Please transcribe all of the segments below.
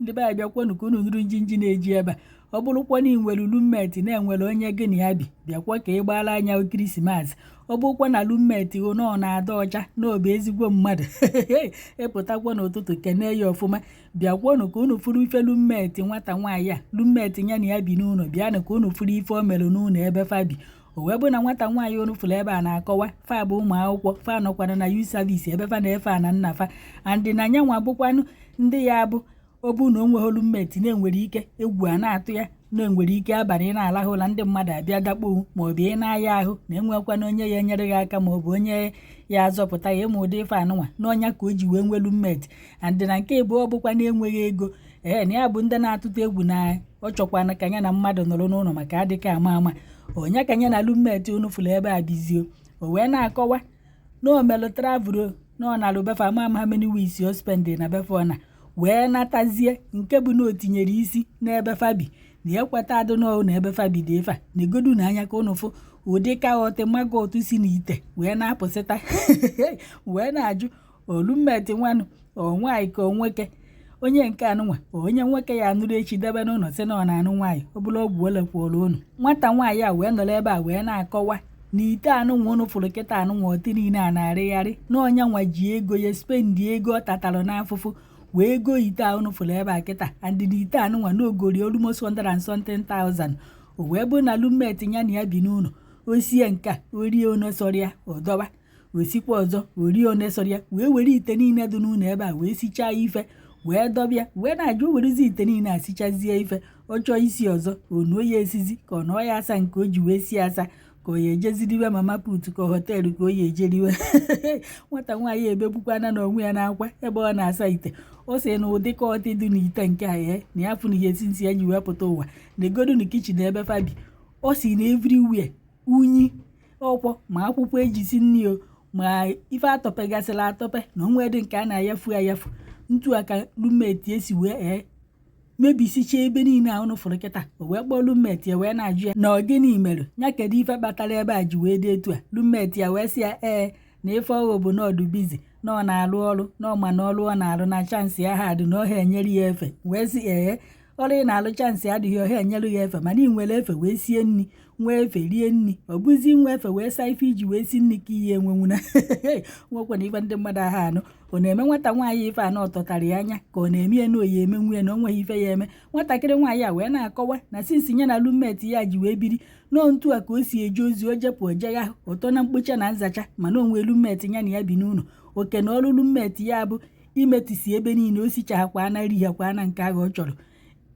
ndị be bịakwanụ ka unu nụrụ njinji na-eji ebe a ọ bụrụkwa na ị nwere roommate na-enwere onye gị na ya bi bịakwa ka ị gbara anya Krismas ọ bụrụkwa na roommate gị nọ na-ada ọcha na obe ezigbo mmadụ ịpụtakwa n'ụtụtụ kene ya ọfụma bịakwanụ ka unu fụrụ ife roommate nwata nwaanyị a roommate ya na ya bi n'ụlọ bịanụ ka unu fụrụ ife o mere n'ụlọ ebe fabi o wee bụ na nwata nwaanyị unu fụrụ ebe a na-akọwa fa bụ ụmụ akwụkwọ fa nọkwana na youth service ebe fa na-efe a na nna fa andị na nyanwa bụkwanụ ndị ya bụ ọ bụ na o nweghị roommate na-enwere ike egwu a na-atụ ya na-enwere ike abalị na-alahụ ụla ndị mmadụ abịa dakpo maọbụ ị na-aya ahụ na enwekwana onye ya enyere gị aka maọbụ onye ya azọpụta ya ịma ụdị ife anụnwa n'ọnya ka o ji wee nwee roommate andị na nke bụ ọ bụkwa na-enweghị ego na ya bụ ndị na-atụta egwu na ọ chọkwana ka ya na mmadụ nọrọ n'ụlọ maka adịka ama onye ka ya na roommate unu fụrụ ebe a bizio o wee na-akọwa na o melụ travel na ọ na-alụ befe ama many weeks o spend na befe ọ na wee natazie nke bụ na o tinyere isi n'ebe fabi na ekweta adụ n'ọụ na ebe fabi dị efe na egodu na anya ka unu fụ ụdị ka ote maga otu si n'ite wee na-apụsịta wee na-ajụ roommate nwanụ nwaanyị ka nwoke onye nke anụnwa onye nwoke ya anụrụ echi debe n'ụlọ sị na ọ na-anụ nwaanyị ọ bụla ọgwụ olekwuola unu nwata nwaanyị a wee nọrọ ebe a wee na-akọwa na ite anụnwa unu fụrụ kịta anụnwa ọtị niile a na-arịgharị na ọnya nwa ji ego ya spendi ego ọ tatalụ n'afụfụ wee ego ite a unu fụrụ ebe a kịta andị na ite anụnwa na ogori almost 100,000 o wee bụ na roommate ya na ya bi n'ụlọ osie nka orie one sọrịa ọdọba osikwa ọzọ orie one sọrịa wee were ite niile dị n'ụlọ ebe a wee sichaa ife wee dọbịa wee na-ajụ werezi ite niile asichazie ife ọ chọọ isi ọzọ onuo ya esizi ka ọ nọọ ya asa nke o ji wee si asa ka o ya ejeziriwe mama put ka họteelụ ka o ya ejeriwe nwata nwaanyị ebegbukwana na onwe ya n'akwa ebe ọ na-asa ite o si na ụdị ka ọtị dị n'ite nke a na ya fụ na ihe esi ya ji wepụta ụwa na egodu na kichin ebe fabi o si na everywhere unyi ọkwọ ma akwụkwọ ejisi nri o ma ife atọpegasịla atọpe na onwe dị nke a na-ayafu ayafu ntu aka roommate esi wee mebisicha ebe niile a unu fụrụ kịta o wee kpọọ roommate ya wee na-ajụ ya na ọ gịnị mere ya kedu ife kpatara ebe a ji wee dị etu a roommate ya wee sị ya na ife ọghọ bụ na ọdụ bizi na ọ na-alụ ọrụ na ọma na ọrụ ọ na-alụ na chansị ya ha dị na ọha enyere ya efe wee sị ọrụ ị na-alụ chansị adịghị ọha enyere ya efe mana ị nwere efe wee sie nri nwee efe rie nri ọ bụzi nwe efe wee saa ife iji wee si nri ka ihe enwenwuna nwekwana ife ndị mmadụ aha anụ ọ na-eme nwata nwaanyị ife anọ tọtara ya anya ka ọ na-eme ya na oyi eme nwunye na o nweghị ife ya eme nwatakịrị nwaanyị a wee na-akọwa na sinsi ya na roommate ya ji wee biri nọọ ntu a ka o si eje ozi o jepụ ojegha ụtọ na mkpocha na nzacha mana onwe roommate ya na ya bi n'ụlọ oke na ọrụ roommate ya bụ imetisi ebe niile o sichaghakwa na righakwa na nke ahụ ọ chọrọ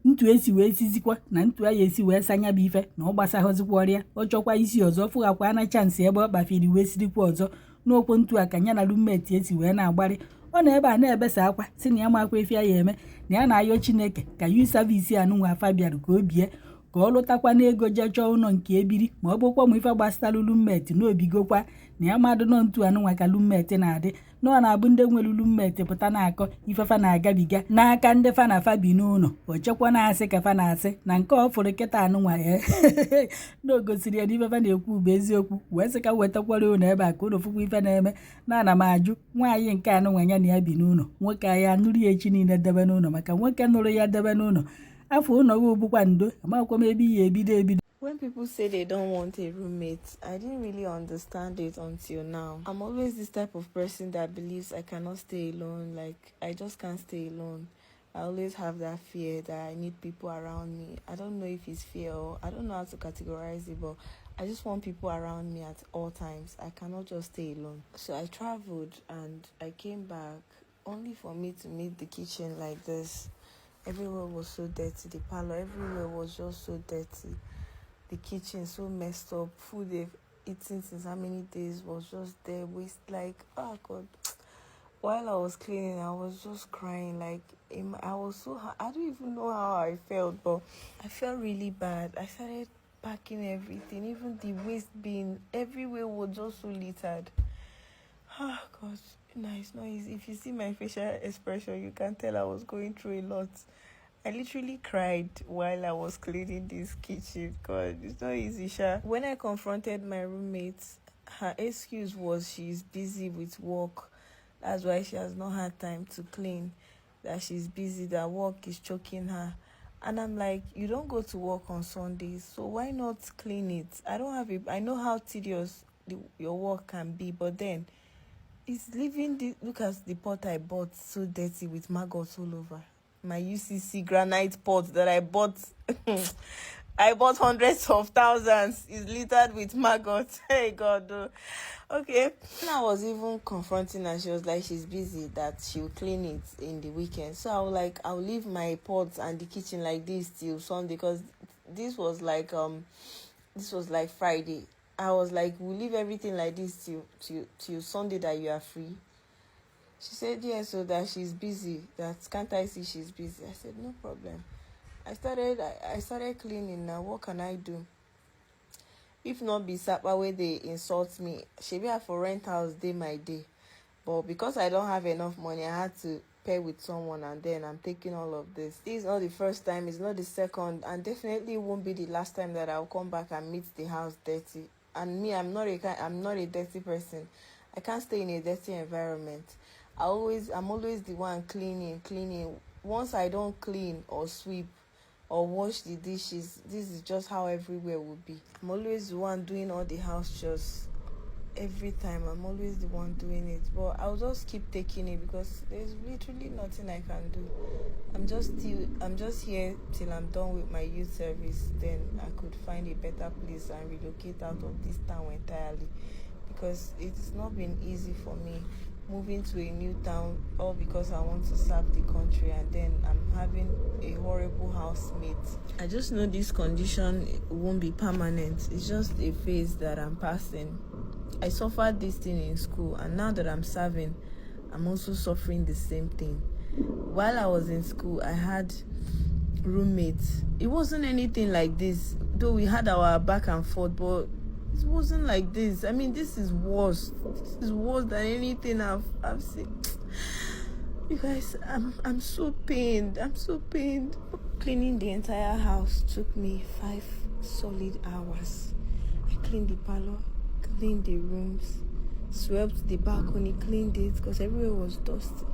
ntu esi wee sizikwa na ntu ya esi wee sanya bụ ife na ọ gbasaghọzikwa ọrịa ọ chọkwa isi ọzọ fụghakwa na chansị ebe ọ kpafiri wee sirikwa ọzọ n'okwu ntu a ka ya na roommate esi wee na-agbarị ọ na ebe a na-ebesa akwa si na ya makwa ife ya eme na ya na-ayọ Chineke ka youth service anụnwa afa bịara ka o bie ka ọ lụtakwa n'ego jee chọọ ụlọ nke ebiri ma ọ bụkwa ma ife gbasara roommate na obigokwa na ya madụ nọ ntu anụnwa ka roommate na-adị na ọ na-abụ ndị nwere roommate pụta na-akọ ifefa na-agabiga n'aka ndị fa na fa bi n'ụlọ o chekwa na-asị ka fa na-asị na nke ọ fụrụ kịta anụnwa na o gosiri ya na ifefa na-ekwu bụ eziokwu wee sị ka wetakwara ụlọ ebe a ka ụlọ fụkwa ife na-eme na ana m ajụ nwaanyị nke anụnwa ya na ya bi n'ụlọ nwoke ya nụrụ ya echi niile debe n'ụlọ maka nwoke nụrụ ya debe n'ụlọ afọ ụlọ gị bụkwa ndo amakwa m ebe ya ebido. When people say they don't want a roommate, I didn't really understand it until now. I'm always this type of person that believes I cannot stay alone. Like, I just can't stay alone. I always have that fear that I need people around me. I don't know if it's fear or I don't know how to categorize it, but I just want people around me at all times. I cannot just stay alone. So I traveled and I came back only for me to meet the kitchen like this. Everywhere was so dirty. The parlor, everywhere was just so dirty. The kitchen so messed up. Food they've eaten since how many days was just there. Waste, like, oh God. While I was cleaning, I was just crying. Like, I was so, I don't even know how I felt, but I felt really bad. I started packing everything, even the waste bin. Everywhere was just so littered. Oh God, no, it's not easy. If you see my facial expression, you can tell I was going through a lot. I literally cried while I was cleaning this kitchen. God, it's not easy, Sha. When I confronted my roommate, her excuse was she's busy with work. That's why she has not had time to clean. that she's busy, that work is choking her. And I'm like, you don't go to work on Sundays, so why not clean it? I know how tedious your work can be, but then it's leaving look at the pot I bought, so dirty with maggots all over. My UCC granite pot that I bought I bought hundreds of thousands is littered with maggots. Hey God, oh. Okay. And I was even confronting her. She was like, she's busy, that she'll clean it in the weekend. So I was like, I'll leave my pots and the kitchen like this till Sunday, because this was like Friday. I was like, we'll leave everything like this till Sunday that you are free. She said yes, so that she's busy. That can't I see she's busy? I said no problem. I started cleaning. Now what can I do? If not be Sapa where they insult me, shebi I for rent house day my day. But because I don't have enough money, I had to pay with someone, and then I'm taking all of this. This is not the first time, it's not the second, and definitely won't be the last time that I'll come back and meet the house dirty. And me, I'm not a dirty person. I can't stay in a dirty environment. I'm always the one cleaning. Once I don't clean or sweep or wash the dishes, this is just how everywhere will be. I'm always the one doing all the house chores. Every time I'm always the one doing it, but I'll just keep taking it because there's literally nothing I can do. I'm just here till I'm done with my youth service. Then I could find a better place and relocate out of this town entirely, because it's not been easy for me moving to a new town, all because I want to serve the country, and then I'm having a horrible housemate. I just know this condition won't be permanent. It's just a phase that I'm passing. I suffered this thing in school, and now that I'm serving, I'm also suffering the same thing. While I was in school, I had roommates. It wasn't anything like this, though we had our back and forth, but it wasn't like this. I mean, this is worse. This is worse than anything I've seen. You guys, I'm so pained. I'm so pained. Cleaning the entire house took me 5 solid hours. I cleaned the parlor, cleaned the rooms, swept the balcony, cleaned it because everywhere was dusty.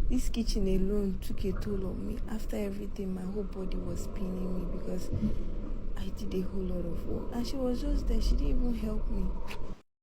This kitchen alone took a toll on me. After everything, my whole body was pinning me because I did a whole lot of work. And she was just there. She didn't even help me.